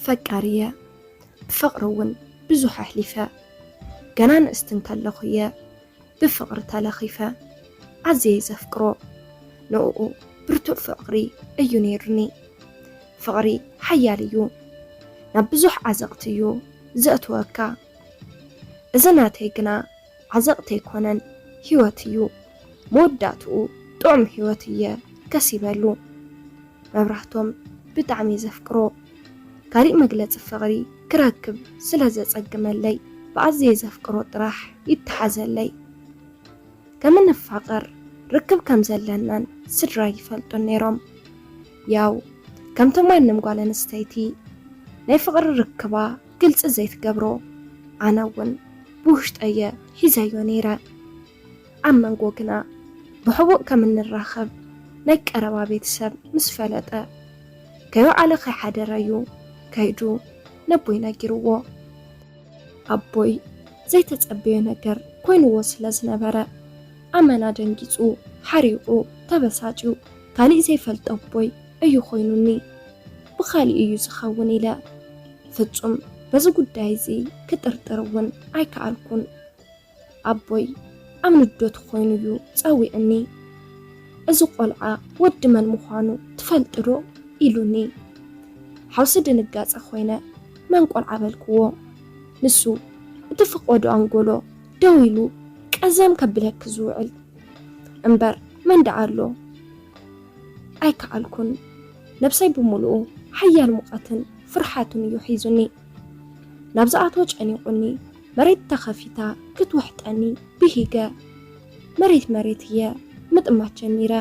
ፈቃር እየ። ብፍቕሪ እውን ብዙሕ ኣሕሊፈ። ገና ንእስቲ እንከለኹ እየ ብፍቕሪ ተለኺፈ። ኣዝየ ዘፍቅሮ፣ ንእኡ ብርቱዕ ፍቕሪ እዩ ነይሩኒ። ፍቕሪ ሓያል እዩ። ናብ ብዙሕ ዓዘቕቲ እዩ ዘእትወካ። እዚ ናተይ ግና ዓዘቕቲ ኣይኮነን፣ ህይወት እዩ። መወዳእትኡ ጥዑም ህይወት እየ ከሲበሉ። መብራህቶም ብጣዕሚ ዘፍቅሮ፣ ካሊእ መግለጺ ፍቕሪ ክረክብ ስለ ዘጸግመለይ፣ ብኣዝየ ዘፍቅሮ ጥራሕ ይተሓዘለይ። ከም እንፋቐር ርክብ ከም ዘለናን ስድራ ይፈልጡን ነይሮም። ያው ከምቲ ማንም ጓል ኣንስተይቲ ናይ ፍቕሪ ርክባ ግልጺ ዘይትገብሮ፣ ኣነ እውን ብውሽጠየ ሒዘዮ ነይረ። ኣብ መንጎ ግና ብሕቡእ ከም እንራኸብ ናይ ቀረባ ቤተሰብ ምስ ፈለጠ፣ ከይወዓለ ከይሓደረ እዩ ከይዱ ነቦይ ነጊርዎ። ኣቦይ ዘይተጸበዮ ነገር ኮይንዎ ስለ ዝነበረ፣ ኣመና ደንጊጹ፣ ሓሪቑ፣ ተበሳጭዩ፣ ካሊእ ዘይፈልጦ ኣቦይ እዩ ኮይኑኒ። ብኻሊእ እዩ ዝኸውን ኢለ ፍጹም በዚ ጉዳይ እዚ ክጥርጥር እውን ኣይከኣልኩን። ኣቦይ ኣብ ንደቱ ኮይኑ እዩ ጸዊዑኒ። "እዚ ቆልዓ ወዲ መን ምዃኑ ትፈልጢ ዶ?" ኢሉኒ። ሓውሲ ድንጋጸ ኮይነ፣ "መን ቆልዓ?" በልክዎ። ንሱ እቲ ፈቖዶ ኣንጎሎ ደው ኢሉ ቀዘም ከብለኪ ዝውዕል እምበር መን ደኣ ኣሎ? ኣይከኣልኩን። ነብሰይ ብምሉኡ ሓያል ሙቐትን ፍርሓትን እዩ ሒዙኒ። ናብ ዝኣትዎ ጨኒቑኒ፣ መሬት ተኸፊታ ክትውሕጠኒ ብሂገ። መሬት መሬት እየ ምጥማት ጀሚረ።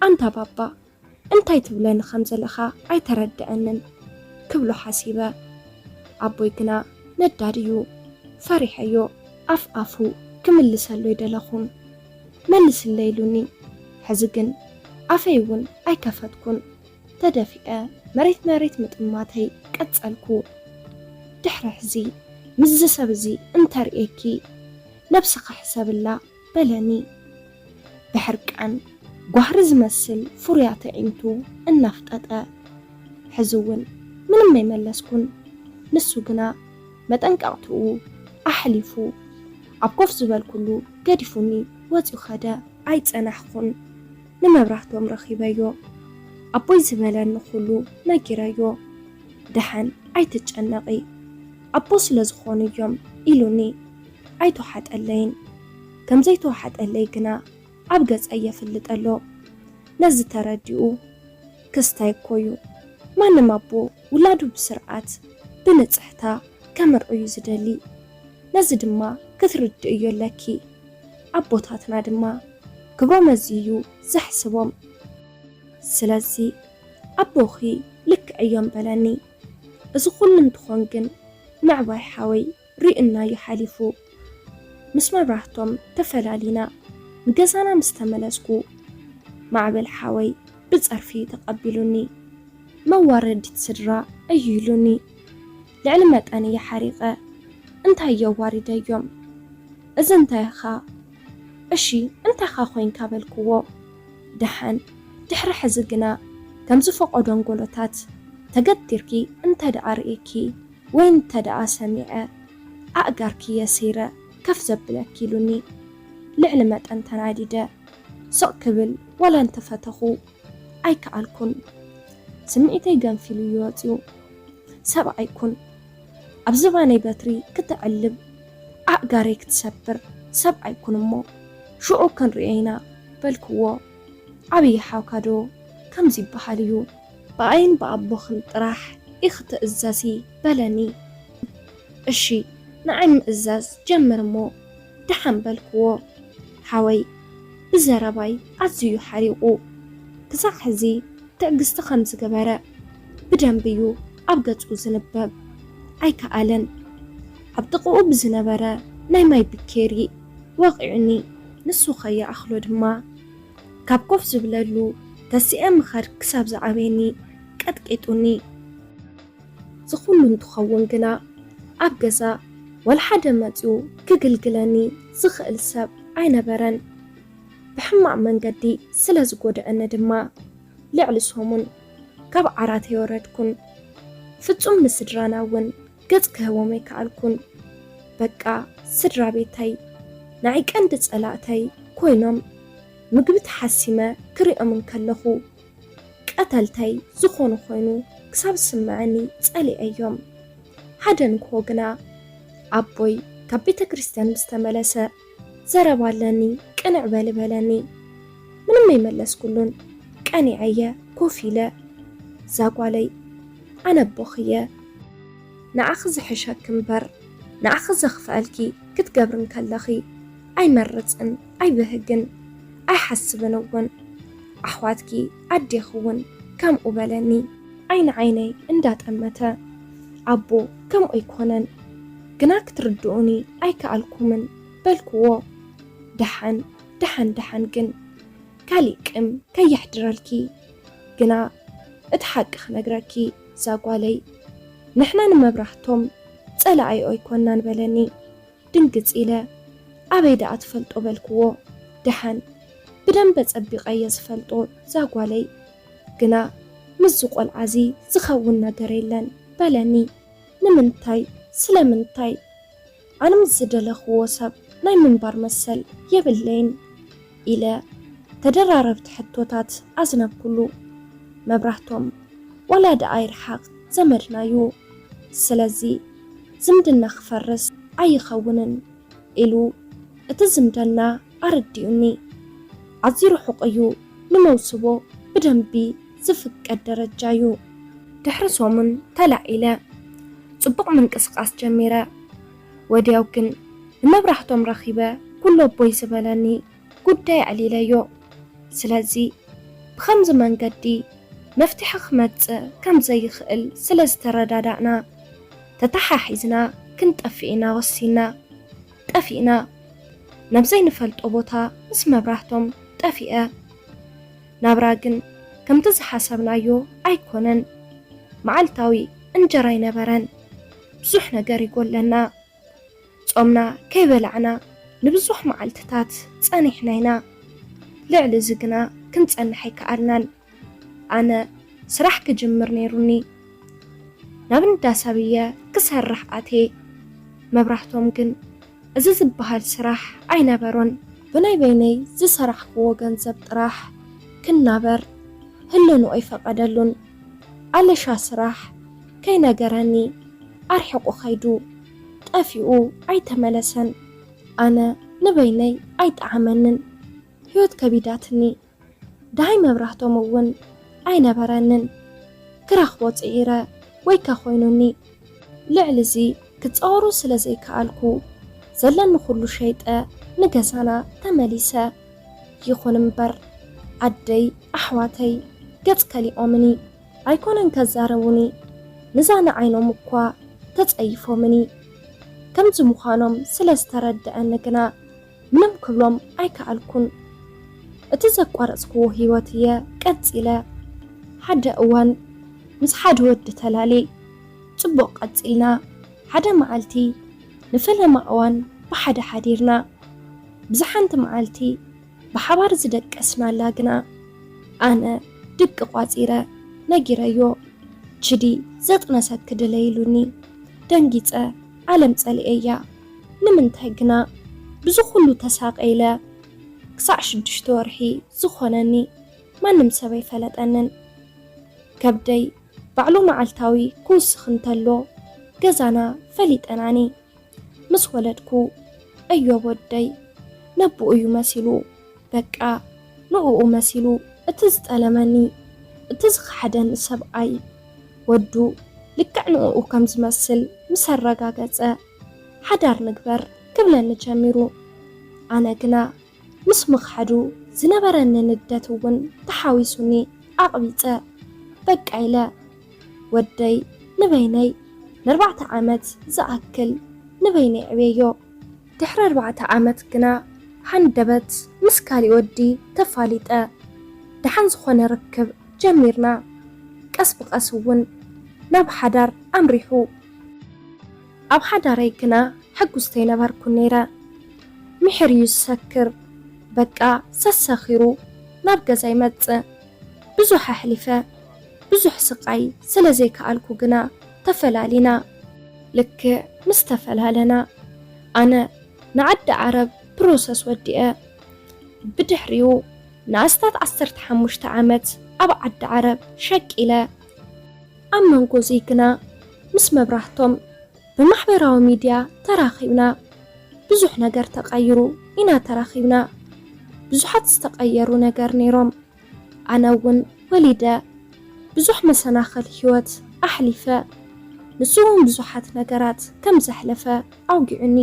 "ኣንታ ባባ፣ እንታይ ትብለኒ ከም ዘለኻ ኣይተረድአንን" ክብሎ ሓሲበ። ኣቦይ ግና ነዳድ እዩ። ፈሪሐዮ። ኣፍ ኣፉ ክምልሰሉ ኣይደለኹን። "መልስለይ" ኢሉኒ። ሕዚ ግን ኣፈይ እውን ኣይከፈትኩን። ተደፊዐ መሬት መሬት ምጥማተይ ቀጸልኩ። "ድሕሪ ሕዚ ምስዚ ሰብ እዚ እንተርእየኪ ነብስኺ ሕሰብላ" በለኒ። ብሕርቃን ጓህሪ ዝመስል ፍሩያት ኣዒንቱ እናፍጠጠ። ሕዚ እውን ምንም ኣይመለስኩን። ንሱ ግና መጠንቀቕትኡ ኣሕሊፉ ኣብ ኮፍ ዝበልኩሉ ገዲፉኒ ወጺኡ ኸደ። ኣይጸናሕኩን። ንመብራህቶም ረኺበዮ። ኣቦይ ዝበለኒ ኩሉ ነጊረዮ። "ደሓን ኣይትጨነቒ፣ ኣቦ ስለ ዝኾኑ እዮም" ኢሉኒ። ኣይተዋሓጠለይን። ከም ዘይተዋሓጠለይ ግና ኣብ ገጸይ የፍልጥ ኣሎ። ነዚ ተረዲኡ፣ "ክስታይ እኮ እዩ። ማንም ኣቦ ውላዱ ብስርዓት፣ ብንጽሕታ ከምርዑ እዩ ዝደሊ። ነዚ ድማ ክትርድእዮ ኣለኪ። ኣቦታትና ድማ ክብሮም ኣዝዩ እዩ ዘሕስቦም። ስለዚ ኣቦኺ ልክዕ እዮም" በለኒ። እዚ ኩሉ እንትኾን ግን ምዕባይ ሓወይ ሪኡና እዩ ሓሊፉ። ምስ መብራህቶም ተፈላሊና። ንገዛና ምስ ተመለስኩ፣ ማዕበል ሓወይ ብጸርፊ ተቐቢሉኒ። "መዋረዲት ስድራ" እዩ ኢሉኒ። ልዕሊ መጠን እየ ሓሪቐ። "እንታይ የዋሪደዮም? እዚ እንታይ ኢኻ? እሺ፣ እንታይ ኢኻ ኮይንካ?" በልክዎ። ደሓን ድሕሪ ሕዚ ግና፣ ከምዚ ፈቐዶ ኣንጎሎታት ተገቲርኪ እንተ ደኣ ርእየኪ ወይ እንተ ደኣ ሰሚዐ፣ ኣእጋርኪ እየ ሰይረ ከፍ ዘብለኪ ኢሉኒ። ልዕሊ መጠን ተናዲደ። ስቕ ክብል ዋላ እንተፈተኹ ኣይከኣልኩን። ስምዒተይ ገንፊሉ እዩ ወጺኡ። "ሰብኣይ ኩን። ኣብ ዝባነይ በትሪ ክተዕልብ፣ ኣእጋረይ ክትሰብር ሰብኣይ ኩን እሞ፣ ሽዑ ክንርእዮ ኢና" በልክዎ። "ዓብዪ ሓውካ ዶ ከምዚ ይበሃል እዩ? ብኣይን ብኣቦኽን ጥራሕ ኢኺ ትእዘዚ" በለኒ። "እሺ፣ ንዓይ ምእዛዝ ጀምር እሞ ደሓን" በልክዎ። ሓወይ ብዘረባይ ኣዝዩ ሓሪቑ። ክሳዕ ሕዚ ትዕግስቲ ከም ዝገበረ ብደንቢ እዩ ኣብ ገጹ ዝንበብ። ኣይከኣለን። ኣብ ጥቕኡ ብዝነበረ ናይ ማይ ብኬሪ ወቒዑኒ። ንሱ ከይኣኽሎ ድማ ካብ ኮፍ ዝብለሉ ተሲኤ ምኻድ ክሳብ ዝዓበየኒ ቀጥቂጡኒ። እዚ ኩሉ እንትኸውን ግና ኣብ ገዛ ዋላ ሓደ መጺኡ ክግልግለኒ ዝኽእል ሰብ ኣይነበረን። ብሕማቕ መንገዲ ስለ ዝጎድኣኒ ድማ ልዕሊ ሰሙን ካብ ዓራት ኣይወረድኩን። ፍጹም ንስድራና እውን ገጽ ክህቦም ኣይከኣልኩን። በቃ ስድራ ቤተይ ንዓይ ቀንዲ ጸላእተይ ኮይኖም፣ ምግቢ ተሓሲመ ክሪኦም እንከለኹ ቀተልተይ ዝኾኑ ኮይኑ ክሳብ ዝስምዐኒ ጸሊኤዮም። ሓደ ንግሆ ግና ኣቦይ ካብ ቤተ ክርስቲያን ምስ ተመለሰ ዘረባ ኣለኒ፣ ቅንዕ በሊ በለኒ። ምንም ኣይመለስኩሉን። ቀኒዐየ ኮፍ ኢለ፣ እዛ ጓለይ፣ ኣነ ኣቦኺ እየ። ንዓኺ ዝሕሸኪ እምበር ንዓኺ ዘኽፍኣልኪ ክትገብሪ እንከለኺ ኣይመርጽን፣ ኣይብህግን፣ ኣይሓስብን እውን። ኣሕዋትኪ ኣዴኺ እውን ከምኡ በለኒ። ዓይኒ ዓይነይ እንዳጠመተ፣ ኣቦ ከምኡ ኣይኮነን፣ ግና ክትርድኡኒ ኣይከኣልኩምን በልክዎ። ደሓን ደሓን ደሓን ግን ካሊእ ቅም ከየሕድረልኪ። ግና እቲ ሓቂ ክነግረኪ እዛ ጓለይ፣ ንሕና ንመብራህቶም ጸላኢኦ ኣይኮናን በለኒ። ድንግጽ ኢለ፣ ኣበይ ደኣ ትፈልጦ በልክዎ። ደሓን ብደንበ ጸቢቐ እየ ዝፈልጦ እዛ ጓለይ፣ ግና ምስዚ ቆልዓዚ ዝኸውን ነገር የለን በለኒ። ንምንታይ? ስለምንታይ? ኣነ ምስ ዝደለኽዎ ሰብ ናይ ምንባር መሰል የብለይን ኢለ ተደራረብቲ ሕቶታት ኣዝነብኩሉ። መብራህቶም ዋላ ደኣ ይርሓቕ ዘመድናዩ፣ ስለዚ ዝምድና ክፈርስ ኣይኸውንን ኢሉ እቲ ዝምድና ኣረዲኡኒ። ኣዝዩ ርሑቕ እዩ፣ ንመውስቦ ብደንቢ ዝፍቀድ ደረጃ እዩ። ድሕሪ ሰሙን ተላዒለ ጽቡቕ ምንቅስቓስ ጀሚረ። ወዲያው ግን ንመብራህቶም ረኺበ፣ ኩሉ ኣቦይ ዝበለኒ ጉዳይ ኣዕሊለዮ። ስለዚ ብኸምዚ መንገዲ መፍትሒ ክመጽእ ከም ዘይኽእል ስለ ዝተረዳዳእና፣ ተተሓሒዝና ክንጠፍእ ኢና ወሲንና። ጠፊእና። ናብ ዘይንፈልጦ ቦታ ምስ መብራህቶም ጠፊአ። ናብራ ግን ከምቲ ዝሓሰብናዮ ኣይኮነን። መዓልታዊ እንጀራ ኣይነበረን። ብዙሕ ነገር ይጎለና። ጾምና ከይበላዕና ንብዙሕ መዓልትታት ጸኒሕና ኢና። ልዕሊ እዚ ግና ክንጸንሕ ኣይከኣልናን። ኣነ ስራሕ ክጅምር ነይሩኒ። ናብ እንዳ ሰብ እየ ክሰርሕ ኣትየ። መብራህቶም ግን እዚ ዝበሃል ስራሕ ኣይነበሮን። ብናይ በይነይ ዝሰራሕክዎ ገንዘብ ጥራሕ ክናበር ህልንኡ ኣይፈቐደሉን። ኣለሻ ስራሕ ከይነገረኒ ኣርሒቑ ኸይዱ። ጠፊኡ ኣይተመለሰን። ኣነ ንበይነይ ኣይጠዓመንን። ህይወት ከቢዳትኒ። ደሃይ መብራህቶም እውን ኣይነበረንን። ክረኽቦ ጽዒረ ወይከ ኮይኑኒ። ልዕሊ እዚ ክጻወሮ ስለ ዘይከኣልኩ፣ ዘለኒ ኩሉ ሸይጠ ንገዛና ተመሊሰ። ይኹን እምበር፣ ኣደይ፣ ኣሕዋተይ ገጽ ከሊኦምኒ። ኣይኮነን ከዛረቡኒ፣ ንዛ ንዓይኖም እኳ ተጸይፎምኒ። ከምዚ ምዃኖም ስለ ዝተረድኣኒ ግና፣ ምንም ክብሎም ኣይከኣልኩን። እቲ ዘቋረጽክዎ ህይወት እየ ቀጺለ። ሓደ እዋን ምስ ሓደ ወዲ ተላልየ። ጽቡቕ ቀጺልና። ሓደ መዓልቲ ንፈለማ እዋን ብሓደ ሓዲርና። ብዝሓንቲ መዓልቲ ብሓባር ዝደቀስናላ ግና፣ ኣነ ድቂ ቋጺረ ነጊረዮ። ችዲ ዘጥነሰኪ ድለይ ኢሉኒ። ደንጊጸ፣ ዓለም ጸሊኤያ። ንምንታይ ግና? ብዚ ኩሉ ተሳቐ ኢለ ክሳዕ ሽዱሽተ ወርሒ ዝኾነኒ ማንም ሰብ ኣይፈለጠንን። ከብደይ ባዕሉ መዓልታዊ ክውስኽ እንተሎ፣ ገዛና ፈሊጠናኒ። ምስ ወለድኩ፣ እዮብ ወደይ ነብኡ እዩ መሲሉ። በቃ ንእኡ መሲሉ እቲ ዝጠለመኒ፣ እቲ ዝኸሓደኒ ሰብኣይ፣ ወዱ ልክዕ ንእኡ ከም ዝመስል ምስ ኣረጋገጸ፣ ሓዳር ንግበር ክብለኒ ጀሚሩ። ኣነ ግና ምስ ምኽሓዱ ዝነበረኒ ንደት እውን ተሓዊሱኒ ኣቕቢጸ። በቃ ኢለ፣ ወደይ ንበይነይ ንኣርባዕተ ዓመት ዝኣክል ንበይነይ ዕብየዮ። ድሕሪ ኣርባዕተ ዓመት ግና ሃንደበት ምስ ካሊእ ወዲ ተፋሊጠ። ደሓን ዝኾነ ርክብ ጀሚርና። ቀስ ብቐስ እውን ናብ ሓዳር ኣምሪሑ። ኣብ ሓዳረይ ግና ሕጉስቲ ኣይነበርኩን ነይረ። ምሒር እዩ ዝሰክር። በቃ ሰሰኺሩ ናብ ገዛ ይመጽእ። ብዙሕ ኣሕሊፈ። ብዙሕ ስቓይ ስለ ዘይከኣልኩ ግና ተፈላሊና። ልክዕ ምስ ተፈላለና፣ ኣነ ንዓዲ ዓረብ ፕሮሰስ ወዲኤ፣ ብድሕሪኡ ንኣስታት ዓሰርተ ሓሙሽተ ዓመት ኣብ ዓዲ ዓረብ ሸቂለ። ኣብ መንጎ እዚ ግና ምስ መብራህቶም ብማሕበራዊ ሚድያ ተራኺብና። ብዙሕ ነገር ተቐይሩ ኢና ተራኺብና። ብዙሓት ዝተቐየሩ ነገር ነይሮም። ኣነ እውን ወሊደ፣ ብዙሕ መሰናኽል ህይወት ኣሕሊፈ። ንሱ እውን ብዙሓት ነገራት ከም ዘሕለፈ ኣውጊዑኒ።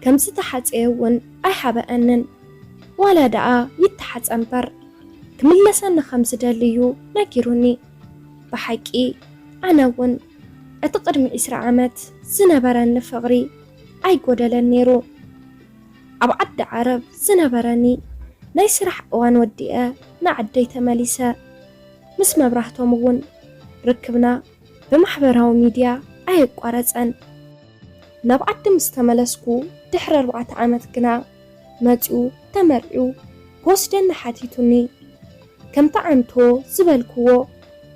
ከም ዝተሓፀየ እውን ኣይሓበአንን። ዋላ ደኣ ይተሓፀ እምበር፣ ክምለሰኒ ከም ዝደሊ እዩ ነጊሩኒ። ብሓቂ፣ ኣነ እውን እቲ ቅድሚ ዕስራ ዓመት ዝነበረኒ ፍቕሪ ኣይጎደለን ነይሩ። ኣብ ዓዲ ዓረብ ዝነበረኒ ናይ ስራሕ እዋን ወዲኤ ንዓደይ ተመሊሰ። ምስ መብራህቶም እውን ርክብና ብማሕበራዊ ሚድያ ኣየቋረጸን። ናብ ዓዲ ምስ ተመለስኩ ድሕሪ ኣርባዕተ ዓመት ግና መጺኡ ተመርዒዩ ክወስደኒ ሓቲቱኒ። ከምቲ ዓንቶ ዝበልክዎ፣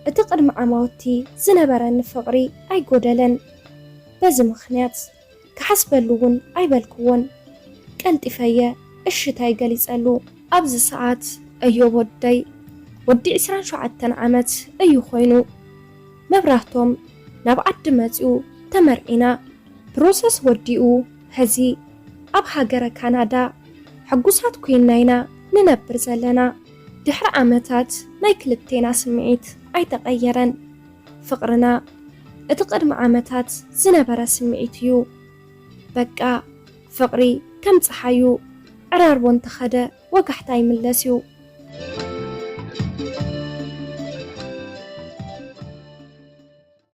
እቲ ቅድሚ ዓማውቲ ዝነበረኒ ፍቕሪ ኣይጎደለን። በዚ ምኽንያት ክሓስበሉ እውን ኣይበልክዎን። ቀልጢፈየ እሽታይ ገሊጸሉ። ኣብዚ ሰዓት እዮብ ወደይ ወዲ ዕስራን ሸውዓተን ዓመት እዩ ኮይኑ። መብራህቶም ናብ ዓዲ መጺኡ ተመርዒና። ፕሮሰስ ወዲኡ ሕዚ ኣብ ሃገረ ካናዳ ሕጉሳት ኮይና ኢና ንነብር ዘለና። ድሕሪ ዓመታት ናይ ክልቴና ስምዒት ኣይተቐየረን። ፍቕርና እቲ ቅድሚ ዓመታት ዝነበረ ስምዒት እዩ። በቃ ፍቕሪ ከም ጸሓዩ ዕራርቦ እንተኸደ ወጋሕታ ይምለስ እዩ።